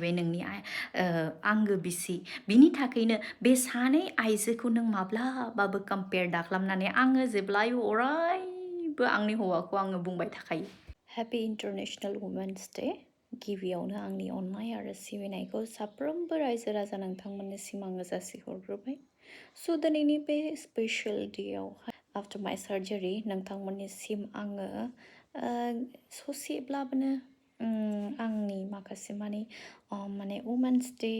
बे नोंनि आंगो बिसि बिनि थाखायनो बे सानै आइजोखौ नों माब्लाबाबो कम्पेयार दाखालामनानै आङो जेब्लायबो अरायबो आंनि हौवाखौ आङो बुंबाय थाखायो हेपि इन्टारनेशनेल वुमेन्स डे गिबियावनो आंनि अननाय आरो सिबिनायखौ साफ्रोमबो रायजो राजा नोंथांमोननिसिम आङो जासिहरग्रोबाय स' दिनैनि बे स्पेशल डेयावहाय आफ्टर माइ सार्जारि नोंथांमोननिसिम आङो ससेब्लाबो आंनि माखासे माने वुमेन्स डे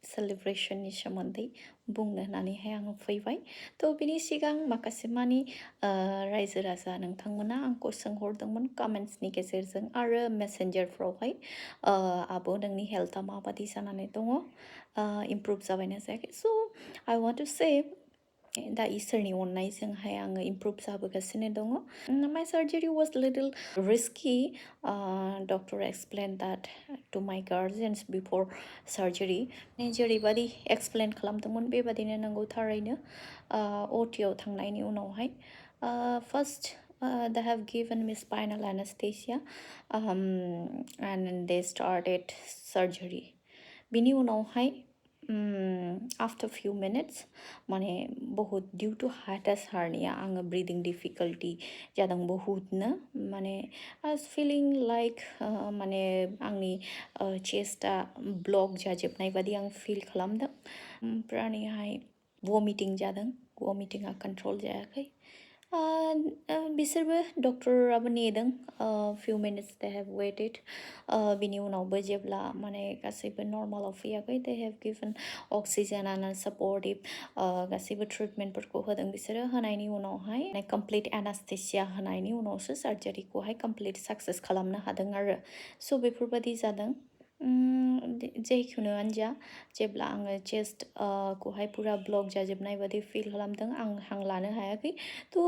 सेलिब्रेशननि सोमोन्दै बुंनो होननानैहाय आङो फैबाय थ' बिनि सिगां माखासे रायजो राजा नोंथांमोना आंखौ सोंहरदोंमोन कमेन्ट्सनि गेजेरजों आरो मेसेन्जारफ्रावहाय आब' नोंनि हेल्थआ माबादि जानानै दङ इमप्रुभ जाबायना जायाखै स' आइ वान्ट टु से दा इसोरनि अननायजोंहाय आङो इमप्रुभ जाबोगासिनो दङ my surgery was little risky doctor explain that to my guardians before surgery जेरैबादि एक्सप्लेन खालामदोंमोन बेबादिनो नंगौ थारैनो अटिआव थांनायनि उनावहाय first they have given me spinal anesthesia and they started surgery बिनि उनावहाय after few minutes माने बहुत ड्यू टू हार्टास हार्निया आङो ब्रिदिं डिफिकाल्टी जादों बहुतनो माने आई वाज फीलिंग लाइक माने आंनि चेस्टा ब्लक जाजोबनाय बादि आं फिल खालामदों ओमफ्रायहाय वमिटिं जादों वमिटिंआ कंट्रोल जायाखै बिसोरबो डक्टराबो नेदों few minutes they have waited बिनि उनावबो जेब्ला माने गासैबो नर्मालाव फैयाखै they have given oxygen and supportive गासैबो ट्रिटमेन्टफोरखौ होदों बिसोरो होनायनि उनावहाय कमप्लिट एनास्थेसिया होनायनि उनावसो सार्जारिखौहाय कमप्लिट साक्सेस खालामनो हादों आरो स' बेफोरबादि जादों जेखुनुआनो जा जेब्ला आङो चेस्ट खौहाय पुरा ब्लक जाजोबनाय बादि फिल खालामदों आं हां लानो हायाखै थ'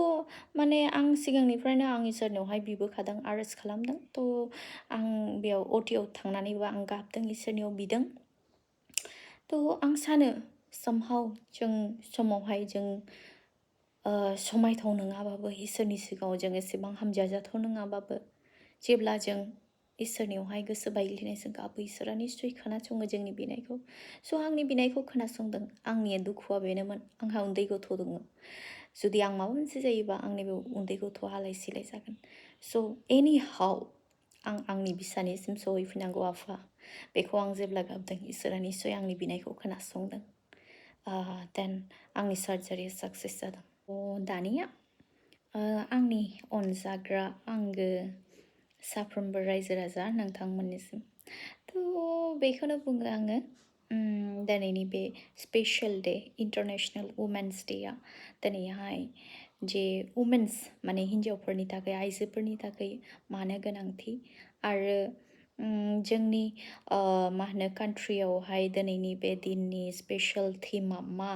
माने आं सिगांनिफ्रायनो आं इसोरनियावहाय बिबोखादों आरज खालामदों थ' आं बेयाव अटिआव थांनानैबो आं गाबदों इसोरनियाव बिदों थ' आं सानो somehow जों समावहाय जों समायथाव नङाबाबो इसोरनि सिगाङाव जों एसेबां हामजाजाथाव नङाबाबो जेब्ला जों इसोरनियावहाय गोसो बायग्लिनायजों गाबो इसोरा निस्सय खोनासङो जोंनि बिनायखौ स' आंनि बिनायखौ खोनासंदों आंनि दुखुआ बेनोमोन आंहा उन्दै गथ' दङ जुदि आं माबा मोनसे जायोबा आंनि बे उन्दै गथ'आ आलाय सिलाय जागोन स' एनि हाउ आं आंनि बिसानिसिम सहैफिननांगौ आफा बेखौ आं जेब्ला गाबदों इसोरा निस्सय आंनि बिनायखौ खोनासंदों देन आंनि सार्जारिया साक्सेस जादों दानिया आंनि अनजाग्रा आंगो साफ्रोमबो रायजो राजा नोंथांमोननिसिम थ' बेखौनो बुङो आङो दिनैनि बे स्पेशल डे इन्टारनेशनेल वुमेन्स डेआ दिनैहाय जे वुमेन्स माने हिन्जावफोरनि थाखाय आइजोफोरनि थाखाय मानो गोनांथि आरो जोंनि मा होनो कान्ट्रियावहाय दिनैनि बे दिननि स्पेशल थिमा मा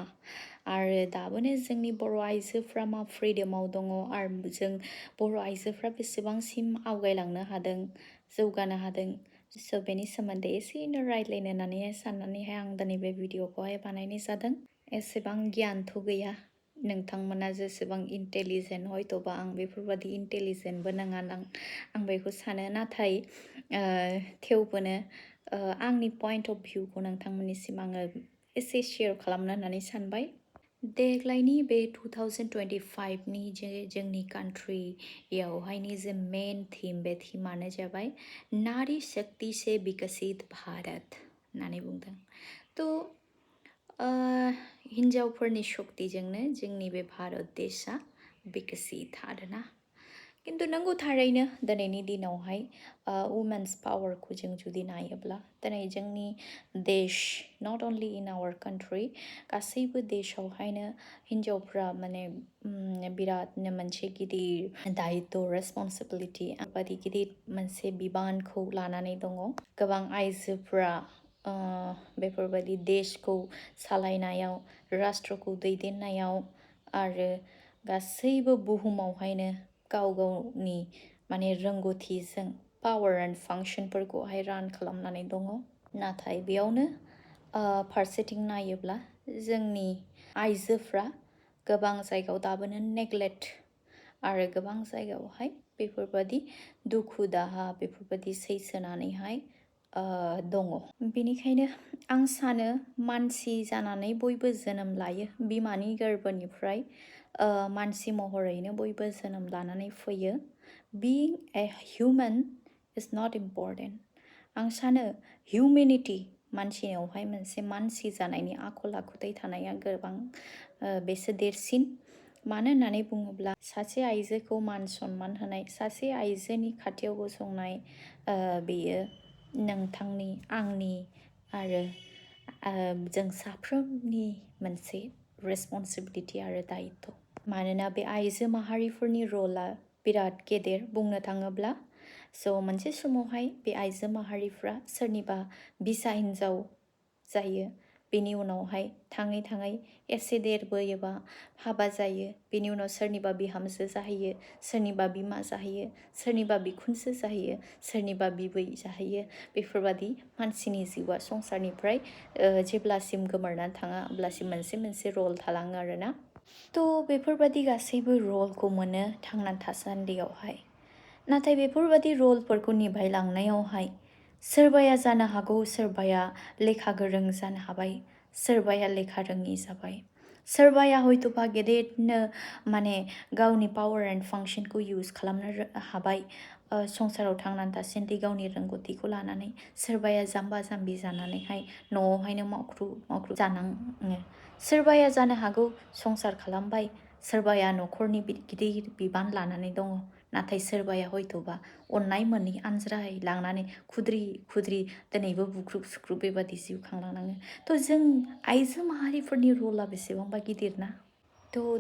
आरो दाबोनो जोंनि बर' आइजोफ्रा मा फ्रिडमाव दङ आरो जों बर' आइजोफ्रा बेसेबांसिम आवगायलांनो हादों जौगानो हादों स' बेनि सोमोन्दै एसेनो रायज्लायनो होननानै साननानैहाय आं दिनै बे भिडिअखौहाय बानायनाय जादों एसेबां गियानथ' गैया नोंथांमोना जेसेबां इन्टेलिजेन्ट हयथ'बा आं बेफोरबादि इन्टेलिजेन्टबो नङा आं बेखौ सानो नाथाय थेवबोनो आंनि पइन्ट अफ भिउखौ नोंथांमोननिसिम आङो एसे शेयार खालामनो होननानै सानबाय देग्लायनि बे 2025नि जे जोंनि कान्ट्रियावहायनि जे मेन थीम बे थीमानो जाबाय नारी शक्ति से विकसित भारत होननानै बुंदों थ' हिन्जावफोरनि शक्तिजोंनो जोंनि बे भारत देशा विकसित आरोना किन्तु नंगौ थारैनो दिनैनि दिनावहाय वुमेन्स पावारखौ जों जुदि नायोब्ला दिनै जोंनि देश not only in our country गासैबो देशआवहायनो हिन्जावफ्रा माने बिरादनो मोनसे गिदिर दायित्व रेसपन्सिबिलिटि बादि गिदिर मोनसे बिबानखौ लानानै दङ गोबां आइजोफ्रा बेफोरबायदि देशखौ सालायनायाव राष्ट्रखौ दैदेननायाव आरो गासैबो बुहुमावहायनो गाव गावनि माने रोंगौथिजों पावार एन्ड फांसनफोरखौहाय रान खालामनानै दङ नाथाय बेयावनो फारसेथिं नायोब्ला जोंनि आइजोफ्रा गोबां जायगायाव दाबोनो नेग्लेक्ट आरो गोबां जायगायावहाय बेफोरबायदि दुखु दाहा बेफोरबायदि सैसोनानैहाय दङ। बेनिखायनो आं सानो मानसि जानानै बयबो जोनोम लायो बिमानि गोरबोनिफ्राय मानसि महरैनो बयबो जोनोम लानानै फैयो। Being a human is not important. आं सानो हिउमेनिटि मानसिनावहाय मोनसे मानसि जानायनि आखल आखुथाय थानाया गोबां बेसो देरसिन। मानो होननानै बुङोब्ला सासे आइजोखौ मान सनमान होनाय, सासे आइजोनि खाथियाव गसंनाय बेयो नोंथांनि आंनि आरो जों साफ्रोमनि मोनसे रेसपन्सिबिलिटि आरो दायित्व। मानोना बे आइजो माहारिफोरनि रला बिराद गेदेर बुंनो थाङोब्ला। मोनसे समावहाय बे आइजो माहारिफ्रा सोरनिबा बिसा हिन्जाव जायो, बेनि उनावहाय थाङै थाङै एसे देरबोयोबा हाबा जायो, बेनि उनाव सोरनिबा बिहामजो जाहैयो, सोरनिबा बिमा जाहैयो, सोरनिबा बिखुनजो जाहैयो, सोरनिबा बिबै जाहैयो। बेफोरबादि मानसिनि जिउआ संसारनिफ्राय जेब्लासिम गोमोरनानै थाङा अब्लासिम मोनसे मोनसे रल थालाङो आरोना। बेफोरबादि गासैबो रलखौ मोनो थांनानै थासान्दियावहाय। नाथाय बेफोरबादि रलफोरखौ निभायलांनायावहाय सोरबाया जानो हागौ सोरबाया लेखा गोरों जानो हाबाय, सोरबाया लेखा रोङि जाबाय, सोरबाया हयथ'बा गेदेरनो माने गावनि पावार एन्ड फांसनखौ इउज खालामनो हाबाय संसाराव थांनानै थासान्दि गावनि रोंगौथिखौ लानानै। सोरबाया जाम्बा जाम्बि जानानैहाय न'आवहायनो मावख्रु मावख्रु जानाङो। सोरबाया जानो हागौ संसार खालामबाय, सोरबाया न'खरनि गिदिर बिबान लानानै दङ, नाथाय सोरबाया हयथ'बा अननाय मोनै आनज्राय लांनानै खुद्रि खुद्रि दिनैबो बुख्रुब सुख्रुब बेबादि जिउ खांलांनाङो। जों आइजो माहारिफोरनि रला बेसेबांबा गिदिर ना।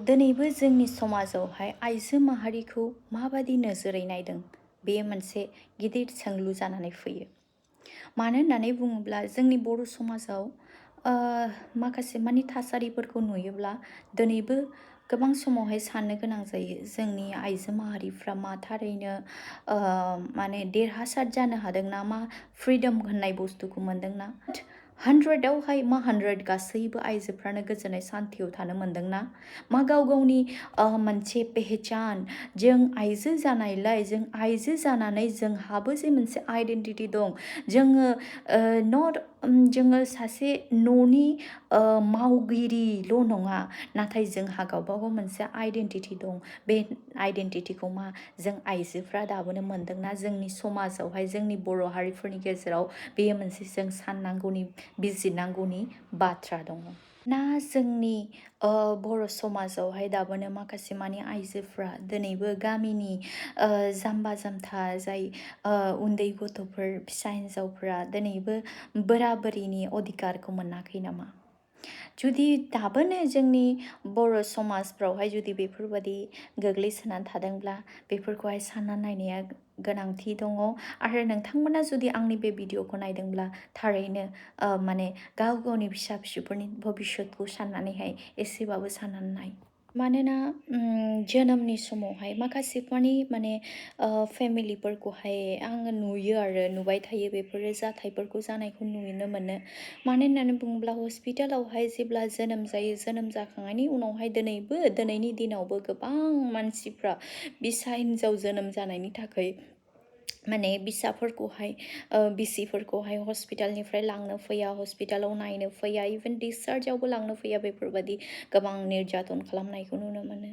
दिनैबो जोंनि समाजावहाय आइजो माहारिखौ माबादि नोजोरै नायदों बे मोनसे गिदिर सोंलु जानानै फैयो। मानो होननानै बुङोब्ला जोंनि बर' समाजाव माखासे मानि थासारिफोरखौ नुयोब्ला दिनैबो गोबां समावहाय साननो गोनां जायो, जोंनि आइजो माहारिफ्रा मा थारैनो माने देरहासार जानो हादों ना, मा फ्रिडम होननाय बुस्थुखौ मोनदों ना। 100आवहाय मा 100 गासैबो आइजोफ्रानो गोजोनै सान्थियाव थानो मोनदों ना, मा गाव गावनि मोनसे पेहेचान, जों आइजो जानायलाय, जों आइजो जानानै जोंहाबो जे मोनसे आइडेन्टिटि दं। जोङो सासे न'नि मावगिरिल' नङा, नाथाय जोंहा गावबागाव मोनसे आइडेन्टिटि दं। बे आइडेन्टिटिखौ जों आइजोफ्रा दाबोनो मोनदोंना जोंनि समाजावहाय, जोंनि बर' हारिफोरनि गेजेराव बेयो मोनसे जों साननांगौनि बिजिरनांगौनि बाथ्रा दङ ना। जोंनि बर' समाजावहाय दाबोनो माखासे मानि आइजोफ्रा दिनैबो गामिनि जाम्बा जाम्था जाय उन्दै गथ'फोर फिसा हिन्जावफ्रा दिनैबो बोराबोरिनि अधिकारखौ मोनाखै नामा? जुदि दाबोनो जोंनि बर' समाजफ्रावहाय जुदि बेफोरबादि गोग्लैसोनानै थादोंब्ला बेफोरखौहाय सानना नायनाया गोनांथि दङ। आरो नोंथांमोना जुदि आंनि बे भिडिअखौ नायदोंब्ला थारैनो माने गाव गावनि फिसा फिसौफोरनि भबिष्यतखौ साननानैहाय एसेबाबो साननानै नाय। मानोना जोनोमनि समावहाय माखासे माने फेमिलिफोरखौहाय आङो नुयो आरो नुबाय थायो, बेफोरो जाथायफोरखौ जानायखौ नुनो मोनो। मानो होननानै बुङोब्ला हस्पिटालावहाय जेब्ला जोनोम जायो, जोनोम जाखांनायनि उनावहाय दिनैनि दिनावबो गोबां मानसिफ्रा बिसा हिन्जाव जोनोम जानायनि थाखाय माने बिसिफोरखौहाय हस्पिटालनिफ्राय लांनो फैया, हस्पिटालाव नायनो फैया, इभेन डिसचार्जआवबो लांनो फैया, बेफोरबादि गोबां निर्यातन खालामनायखौ नुनो मोनो।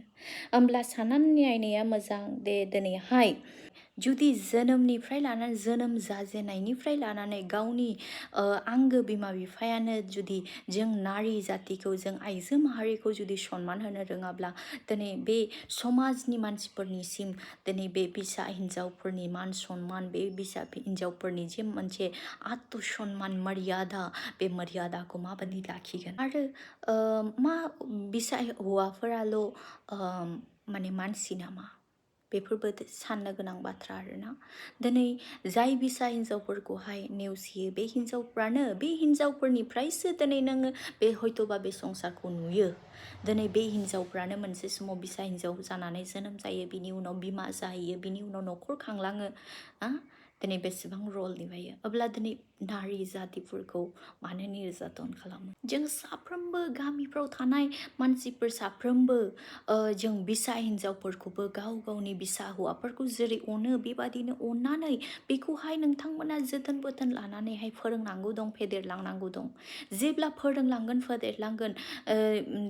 होमब्ला साननानै नायनाया मोजां दे दिनैहाय जुदि जोनोमनिफ्राय लानानै जोनोम जाजेननायनिफ्राय लानानै गावनि आंगो बिमा बिफायानो जुदि जों नारि जातिखौ, जों आइजो माहारिखौ जुदि सनमान होनो रोङाब्ला दिनै बे समाजनि मानसिफोरनिसिम दिनै बे बिसा हिन्जावफोरनि मान सनमान, बे बिसा हिन्जावफोरनि जे मोनसे आत्म सनमान मर्यादा, बे मर्यादाखौ माबादि लाखिगोन? आरो मा बिसा हौवाफोराल' माने मानसि नामा? बेफोरबो साननो गोनां बाथ्रा आरोना। दिनै जाय बिसा हिन्जावफोरखौहाय नेवसियो बे हिन्जावफोरनिफ्रायसो दिनै नोङो बे हयथ'बा बे संसारखौ नुयो। दिनै बे हिन्जावफ्रानो मोनसे समाव बिसा हिन्जाव जानानै जोनोम जायो, बिनि उनाव बिमा जाहैयो, बिनि उनाव न'खर खांलाङो। दिनै बेसेबां रल निभायो। अब्ला दिनै नारी जातिफोरखौ मानो निर्यातन खालामो जों साफ्रोमबो गामिफ्राव थानाय मानसिफोर साफ्रोमबो जों बिसा हिन्जावफोरखौबो गाव गावनि बिसा हौवाफोरखौ जेरै अनो बेबादिनो अननानै बेखौहाय नोंथांमोना जोथोन बोथोन लानानैहाय फोरोंनांगौ दं फेदेरलांनांगौ दं जेब्ला फोरोंलांगोन फेदेरलांगोन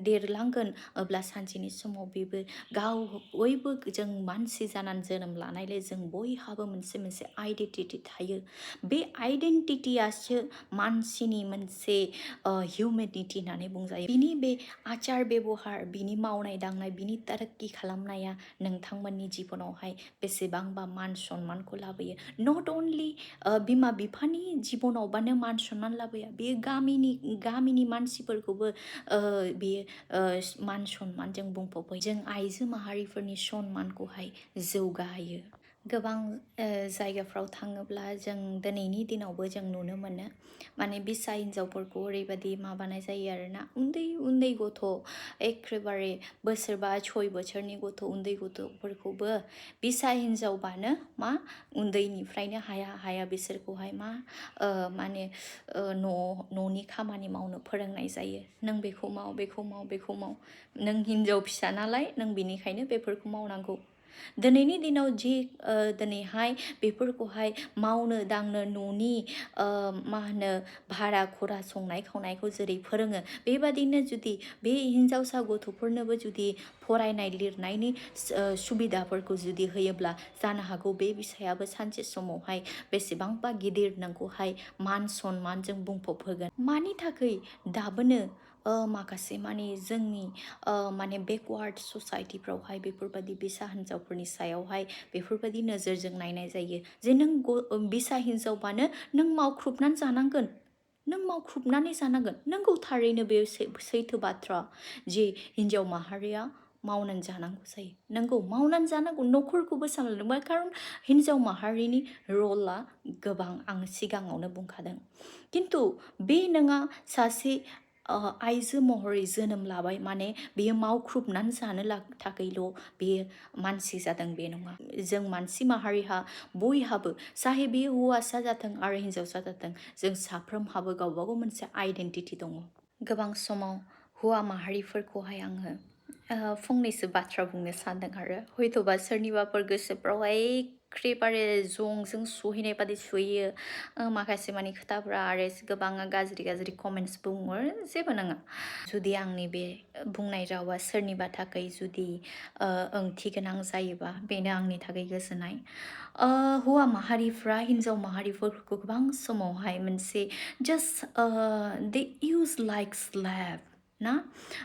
देरलांगोन अब्ला सानसेनि समाव बेबो गाव बयबो जों मानसि जानानै जोनोम लानायलाय जों बयहाबो मोनसे मोनसे आइडेन्टिटि थायो बे आइडेन्टिटियासो मानसिनि मोनसे हिउमेनिटि होननानै बुंजायो बिनि बे आचार बेबहार बिनि मावनाय दांनाय बिनि ताराक्कि खालामनाया नोंथांमोननि जिबनावहाय बेसेबांबा मान सन्मानखौ लाबोयो नट अनलि बिमा बिफानि जिबनावबानो मान सन्मान लाबोया बेयो गामिनि मानसिफोरखौबो बेयो मान सन्मानजों बुंफबबाय जों आइजो माहारिफोरनि सन्मानखौहाय जौगाहोयो गोबां जायगाफ्राव थाङोब्ला जों दिनैनि दिनावबो जों नुनो मोनो माने बिसा हिन्जावफोरखौ ओरैबायदि माबानाय जायो आरोना उन्दै उन्दै गथ' एखेबारे बोसोरबा 6 बोसोरनि गथ' उन्दै गथ'फोरखौबो बिसा हिन्जावबानो मा उन्दैनिफ्रायनो हाया बिसोरखौहाय मा माने न'नि खामानि मावनो फोरोंनाय जायो नों बेखौ माव बेखौ माव बेखौ माव नों हिन्जाव फिसा नालाय नों बिनिखायनो बेफोरखौ मावनांगौ दिनैनि दिनाव जि दिनैहाय बेफोरखौहाय मावनो दांनो न'नि मा होनो भारा खरा संनाय खावनायखौ जेरै फोरोङो बेबादिनो जुदि बे हिन्जावसा गथ'फोरनोबो जुदि फरायनाय लिरनायनि सुबिदाफोरखौ जुदि होयोब्ला जानो हागौ बे बिसायाबो सानसे समावहाय बेसेबांबा गिदिर नोंखौहाय मान सन्मानजों बुंफबहोगोन मानि थाखाय दाबोनो माखासे माने जोंनि माने बेकवार्ड ससाइटिफ्रावहाय बेफोरबायदि बिसा हिन्जावफोरनि सायावहाय बेफोरबायदि नोजोरजों नायनाय जायो जे नों बिसा हिन्जावबानो नों मावख्रुबनानै जानांगोन नों मावख्रुबनानै जानांगोन नोंगौ थारैनो बे सैथो बाथ्रा जे हिन्जाव माहारिया मावनानै जानांगौ जायो नोंगौ मावनानै जानांगौ न'खरखौबो सामलायनांगौ खारन हिन्जाव माहारिनि रला गोबां आं सिगाङावनो बुंखादों खिन्थु बे नोङा सासे आइजो महरै जोनोम लाबाय माने बेयो मावख्रुबनानै जानो थाखायल' बेयो मानसि जादों बे नङा जों मानसि माहारिहा बयहाबो साहे बेयो हौवासा जाथों आरो हिन्जावसा जाथों जों साफ्रोमहाबो गावबागाव मोनसे आइडेन्टिटि दङ गोबां समाव हौवा माहारिफोरखौहाय आङो फंनैसो बाथ्रा बुंनो सानदों आरो हयथ'बा सोरनिबाफोर गोसोफ्रावहाय एखेबारे जंजों सहैनाय बादि सहैयो माखासे मानि खोथाफ्रा आरो गोबाङा गाज्रि कमेन्टस बुङो जेबो नङा जुदि आंनि बे बुंनाय रावा सोरनिबा थाखाय जुदि ओंथि गोनां जायोबा बेनो आंनि थाखाय गोजोननाय हौवा माहारिफ्रा हिन्जाव माहारिफोरखौ गोबां समावहाय मोनसे जास्ट दे इउज लाइक स्लेभ ना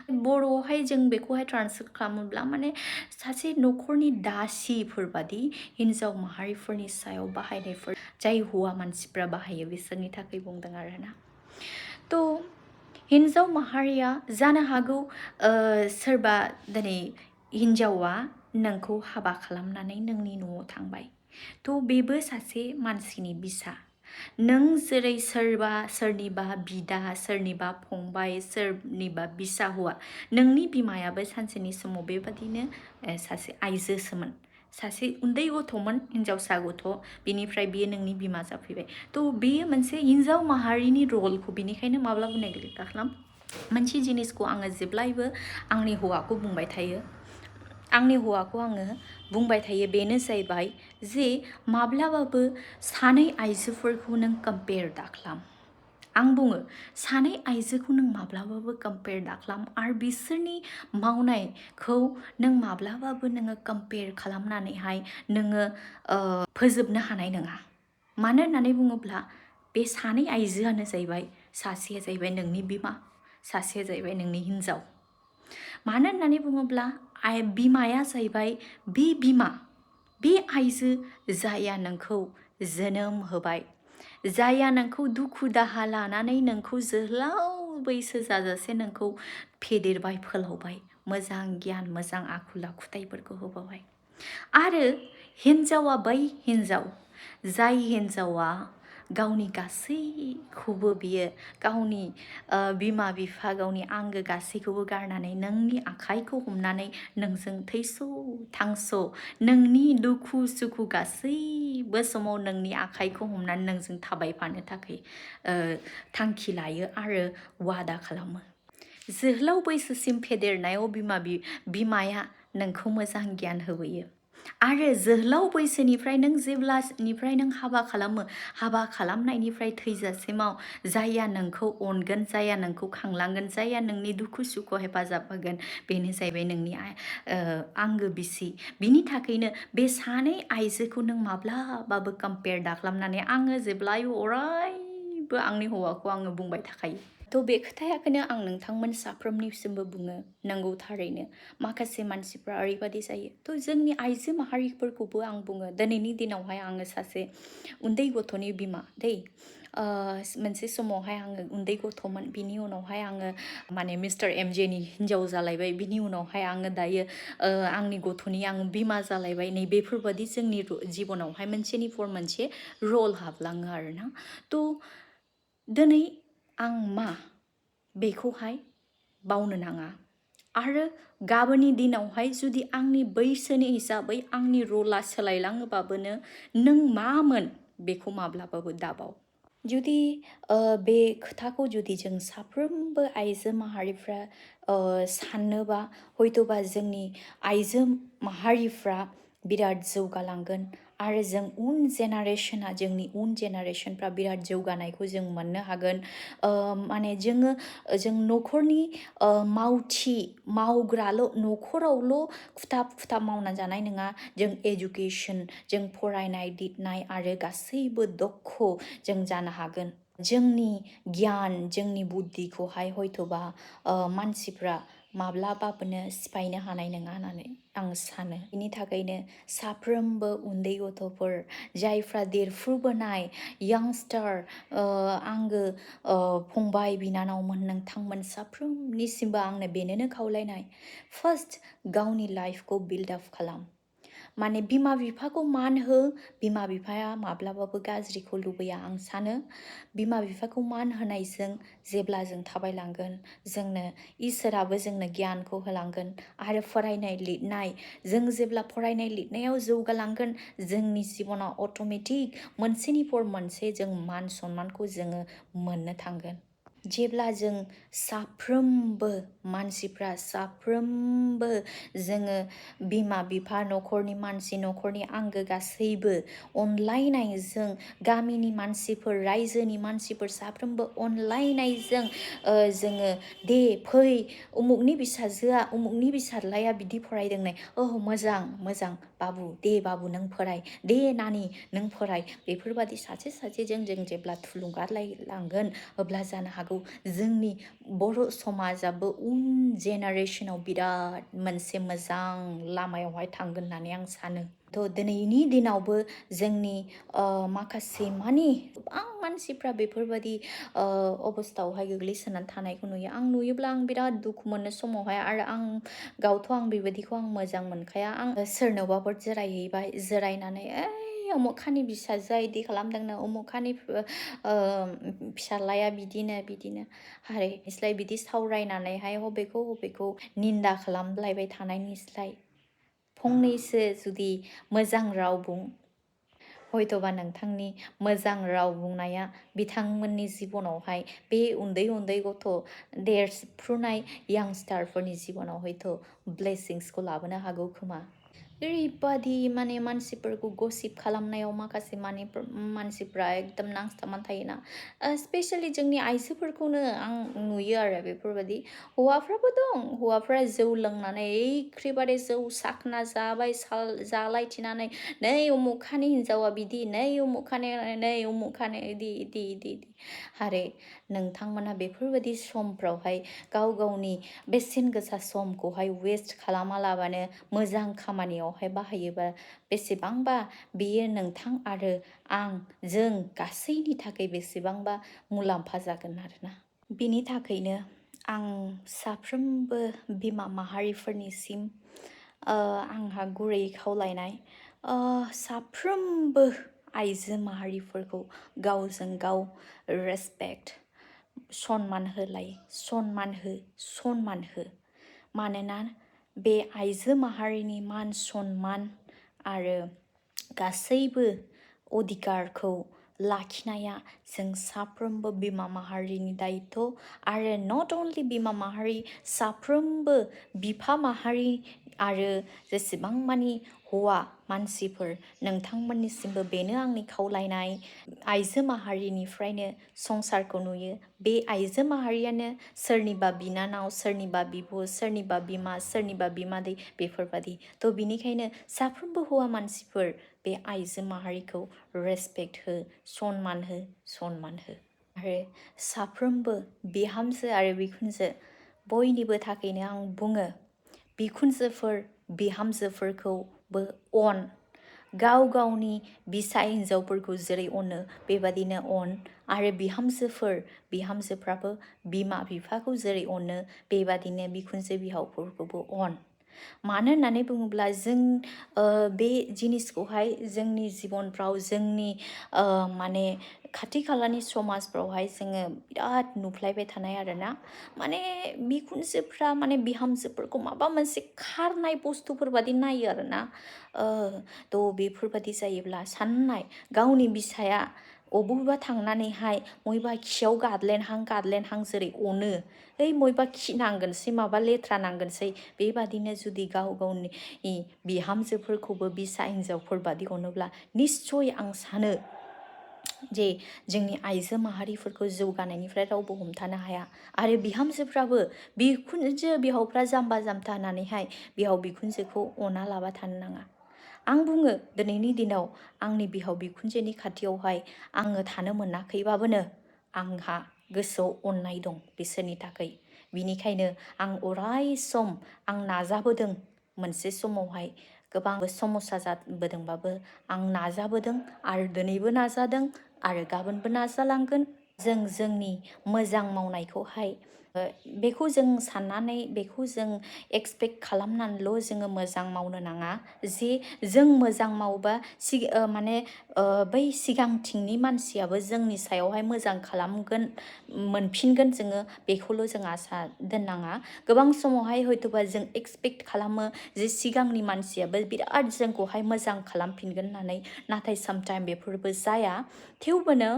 बर'आवहाय जों बेखौहाय ट्रान्सलेट खालामोब्ला माने सासे न'खरनि दासिफोरबादि हिन्जाव माहारिफोरनि सायाव बाहायनायफोर जाय हौवा मानसिफ्रा बाहायो बिसोरनि थाखाय बुंदों आरोना थ' हिन्जाव माहारिया जानो हागौ सोरबा दिनै हिन्जावा नोंखौ हाबा खालामनानै नोंनि न'आव थांबाय थ' बेबो सासे मानसिनि बिसा नों जेरै सोरनिबा बिदा सोरनिबा फंबाय सोरनिबा बिसा हौवा नोंनि बिमायाबो सानसेनि समाव बेबादिनो सासे आइजोसोमोन सासे उन्दै गथ'मोन हिन्जावसा गथ' बिनिफ्राय बियो नोंनि बिमा जाफैबाय थ' बेयो मोनसे हिन्जाव माहारिनि रलखौ बिनिखायनो माब्लाबा नेग्लेक्ट खालाम मोनसे जिनिसखौ आङो जेब्लायबो आंनि हौवाखौ बुंबाय थायो बेनो जाहैबाय जे माब्लाबाबो सानै आइजोफोरखौ नों कम्पेयार दाखालाम आं बुङो सानै आइजोखौ नों माब्लाबाबो कम्पेयार दाखालाम आरो बिसोरनि मावनायखौ नों माब्लाबाबो नोङो कम्पेयार खालामनानैहाय नोङो फोजोबनो हानाय नङा मानो होननानै बुङोब्ला बे सानै आइजोआनो जाहैबाय सासेया जाहैबाय नोंनि बिमा सासेया जाहैबाय नोंनि हिन्जाव मानो होननानै बुङोब्ला बिमाया जाहैबाय बे बिमा बे आइजो जाया नोंखौ जोनोम होबाय जाया नोंखौ दुखु दाहा लानानै नोंखौ जोहोलाव बैसो जाजासे नोंखौ फेदेरबाय फोलावबाय मोजां गियान मोजां आखल आखुथाइफोरखौ होबाय आरो हिन्जावा बै हिन्जाव जाय हिन्जावा गावनि गासैखौबो बियो गावनि बिमा बिफा गावनि आंगो गासैखौबो गारनानै नोंनि आखाइखौ हमनानै नोंजों थैस' थांस' नोंनि दुखु सुखु गासैबो समाव नोंनि आखाइखौ हमनानै नोंजों थाबायफानो थाखाय थांखि लायो आरो वादा खालामो। जोहोलाव बैसोसिम फेदेरनायाव बिमाया नोंखौ मोजां गियान होबोयो आरो जोहोलाव बैसोनिफ्राय नों जेब्लानिफ्राय नों हाबा खालामो हाबा खालामनायनिफ्राय थैजासिमाव जायहा नोंखौ अनगोन जायहा नोंखौ खांलांगोन जायहा नोंनि दुखु सुखुआव हेफाजाब होगोन बेनो जाहैबाय नोंनि आंगो बिसि। बिनि थाखायनो बे सानै आइजोखौ नों माब्लाबाबो कम्पेयार दाखालामनानै आङो जेब्लायबो अरायबो आंनि हौवाखौ आङो बुंबाय थाखायो। थ' बे खोथायाखौनो आं नोंथांमोन साफ्रोमनिसिमबो बुङो नंगौ थारैनो माखासे मानसिफ्रा ओरैबायदि जायो। थ' जोंनि आइजो माहारिफोरखौबो आं बुङो दिनैनि दिनावहाय आङो सासे उन्दै गथ'नि बिमा दै मोनसे समावहाय आङो उन्दै गथ'मोन बिनि उनावहाय आङो माने मिस्टार एमजेनि हिन्जाव जालायबाय बिनि उनावहाय आङो दायो आंनि गथ'नि आं बिमा जालायबाय नै बेफोरबादि जोंनि जिबनावहाय मोनसेनि फर मोनसे रल हाबलाङो आरोना। थ' दिनै आं मा बेखौहाय बावनो नाङा आरो गाबोननि दिनावहाय जुदि आंनि बैसोनि हिसाबै आंनि रला सोलायलाङोबाबोनो नों मामोन बेखौ माब्लाबाबो दाबाव। जुदि बे खोथाखौ जुदि जों साफ्रोमबो आइजो माहारिफ्रा साननोबा हयथ'बा जोंनि आइजो माहारिफ्रा बिराद जौगालांगोन आरो जों जोंनि उन जेनारेशनफ्रा बिराद जौगानायखौ जों मोननो हागोन। माने जों न'खरनि मावग्राल' न'खरावल' खुथाब मावना जानाय नङा। जों एजुकेसन जों फरायनाय लिरनाय आरो गासैबो दक्ष जों जानो हागोन। जोंनि गियान जोंनि बुद्धिखौहाय हयथ'बा मानसिफ्रा माब्लाबाबोनो सिफायनो हानाय नङा होननानै आं सानो। बिनि थाखायनो साफ्रोमबो उन्दै गथ'फोर जायफ्रा देरफुबोनाय यांस्टार आंगो फंबाय बिनानावमोन नोंथांमोन साफ्रोमनिसिमबो आंनो बेनोनो खावलायनाय फार्स्ट गावनि लाइफखौ बिल्ड आप खालाम। माने बिमा बिफाखौ मान हो। बिमा बिफाया माब्लाबाबो गाज्रिखौ लुबैया। आं सानो बिमा बिफाखौ मान होनायजों जेब्ला जों थाबायलांगोन जोंनो इसोराबो जोंनो गियानखौ होलांगोन आरो फरायनाय लिरनाय जों जेब्ला फरायनाय लिरनायाव जौगालांगोन जोंनि जिबनाव अट'मेटिक मोनसेनि पर मोनसे जों मान सन्मानखौ जोङो मोननो थांगोन। जेब्ला जों साफ्रोमबो मानसिफ्रा साफ्रोमबो जोङो बिमा बिफा न'खरनि मानसि न'खरनि आंगो गासैबो अनलायनायजों गामिनि मानसिफोर रायजोनि मानसिफोर साफ्रोमबो अनलायनायजों जोङो दे फै उमुकनि फिसाजोआ उमुकनि फिसाज्लाया बिदि फरायदोंनो मोजां बाबु दे बाबु नों फराय दे नानि नों फराय बेफोरबादि सासेजों जों जेब्ला थुलुंगालायलांगोन अब्ला जानो हागौ जोंनि बर' समाजाबो उन जेनारेशनाव बिराद मोनसे मोजां लामायावहाय थांगोन होननानै आं सानो। थ' दिनैनि दिनावबो जोंनि माखासे गोबां मानसिफ्रा बेफोरबादि अबस्थायावहाय गोग्लैसोनानै थानायखौ नुयो। आं नुयोब्ला आं बिराद दुखु मोनो समावहाय आरो आं गावथ' बेबायदिखौ आं मोजां मोनखाया। आं सोरनावबाफोर जिरायहैबाय जिरायनानै उमुखानि फिसाजोआ इदि खालामदोंनो उमुखानि फिसाज्लाया बिदिनो हारे इसलाय बिदि सावरायनानैहाय हबेखौ निन्दा खालामलायबाय थानायनिस्लाय फंनैसो जुदि मोजां राव बुं हयथ'बा नोंथांनि मोजां राव बुंनाया बिथांमोननि जिबनावहाय बे उन्दै गथ' देरफुनाय यांस्टारफोरनि जिबनाव हयथ' ब्लेसिंसखौ लाबोनो हागौ खोमा। ओरैबादि माने मानसिफोरखौ गसिप खालामनायाव माखासे मानसिफ्रा एकदम नांथाबनानै थायोना स्पेशेलि जोंनि आइजोफोरखौनो आं नुयो आरो बेफोरबादि। हौवाफ्राबो दं हौवाफ्रा जौ लोंनानै एखेबारे जौ साखना जाबाय जालायथिनानै नै उमुखानि हिन्जावा बिदि नै उमुखानि इदि हारे नोंथांमोना बेफोरबादि समफ्रावहाय गावनि बेसेन गोसा समखौहाय वेस्ट खालामालाबानो मोजां खामानियावहाय बाहायोबा बेसेबांबा बेयो नोंथां आरो जों गासैनि थाखाय बेसेबांबा मुलाम्फा जागोन आरोना। बिनि थाखायनो आं साफ्रोमबो बिमा माहारिफोरनिसिम आंहा गुरै खावलायनाय साफ्रोमबो आइजो माहारिफोरखौ गावजों गाव रेसपेक्ट सनमान होलाय, सनमान हो मानोना बे आइजो माहारिनि मान सनमान आरो गासैबो अधिकारखौ लाखिनाया जों साफ्रोमबो बिमा माहारिनि दायित्व आरो नट अनलि बिमा माहारि साफ्रोमबो बिफा माहारि आरो जेसेबां मानि हौवा मानसिफोर नोंथांमोननिसिमबो बेनो आंनि खावलायनाय। आइजो माहारिनिफ्रायनो संसारखौ नुयो। बे आइजो माहारियानो सोरनिबा बिनानाव, सोरनिबा बिब', सोरनिबा बिमा, सोरनिबा बिमादै बेफोरबादि। थ' बिनिखायनो साफ्रोमबो हौवा मानसिफोर बे आइजो माहारिखौ रेसपेक्ट हो, सनमान हो। आरो साफ्रोमबो बिहामजो आरो बिखुनजो बयनिबो थाखायनो आं बुङो, बिखुनजोफोर बिहामजोफोरखौबो अन, गाव गावनि बिसाय हिन्जावफोरखौ जेरै अनो बेबादिनो अन, आरो बिहामजोफ्राबो बिमा बिफाखौ जेरै अनो बेबादिनो बिखुनजो बिहावफोरखौबो अन। मानो होननानै बुङोब्ला जों बे जिनिसखौहाय जोंनि जिबनफ्राव जोंनि माने खाथि खालानि समाजफ्रावहाय जोङो बिराद नुफ्लायबाय थानाय आरोना। माने बिखुनजोफ्रा माने बिहामजोफोरखौ माबा मोनसे खारनाय बुस्थुफोर बादि नायो आरोना। थ' बेफोरबादि जायोब्ला साननाय गावनि बिसाया अबेबा थांनानैहाय मयबा खियाव गादलेनहां जेरै अनो, मयबा खि नांगोनसै माबा लेथ्रा नांगोनसै बेबादिनो जुदि गाव गावनि बिहामजोफोरखौबो बिसा हिन्जावफोर बादि अनोब्ला निस्सय आं सानो जे जोंनि आइजो माहारिफोरखौ जौगानायनिफ्राय रावबो हमथानो हाया। आरो बिहामजोफ्राबो बिखुनजो बिहावफ्रा जाम्बा जाम्था होननानैहाय बिहाव बिखुनजोखौ अना लाबा थानो नाङा। आं बुङो दिनैनि दिनाव आंनि बिहाव बिखुनजोनि खाथियावहाय आङो थानो मोनाखैबाबोनो आंहा गोसोआव अननाय दं बिसोरनि थाखाय। बिनिखायनो आं अराय सम आं नाजाबोदों। मोनसे समावहाय गोबां समस्या जाबोदोंबाबो आं नाजाबोदों आरो दिनैबो नाजादों आरो गाबोनबो नाजालांगोन। जों जोंनि मोजां मावनायखौहाय बेखौ जों साननानै बेखौ जों एक्सपेक्ट खालामनानैल' जोङो मोजां मावनो नाङा जे जों मोजां मावोबा माने बै सिगांथिंनि मानसियाबो जोंनि सायावहाय मोजां खालामगोन, मोनफिनगोन जोङो बेखौल' जों आसा दोननाङा। गोबां समावहाय हयथ'बा जों एक्सपेक्ट खालामो जे सिगांनि मानसियाबो बिराद जोंखौहाय मोजां खालामफिनगोन होननानै, नाथाय सामटाइम बेफोरबो जाया। थेवबोनो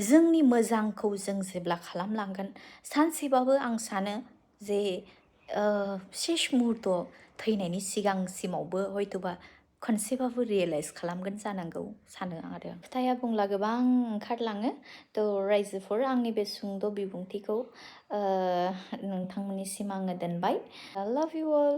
जोंनि मोजांखौ जों जेब्ला खालामलांगोन सानसेबाबो आं सानो जे शेष मुहुर्त थैनायनि सिगांसिमावबो हयथ'बा खनसेबाबो रियेलाइज खालामगोन जानांगौ सानो आरो। खोथाया बुंला गोबां ओंखारलाङो। थ' रायजोफोर आंनि बे सुंद' बिबुंथिखौ नोंथांमोननिसिम आङो दोनबाय। I love you all.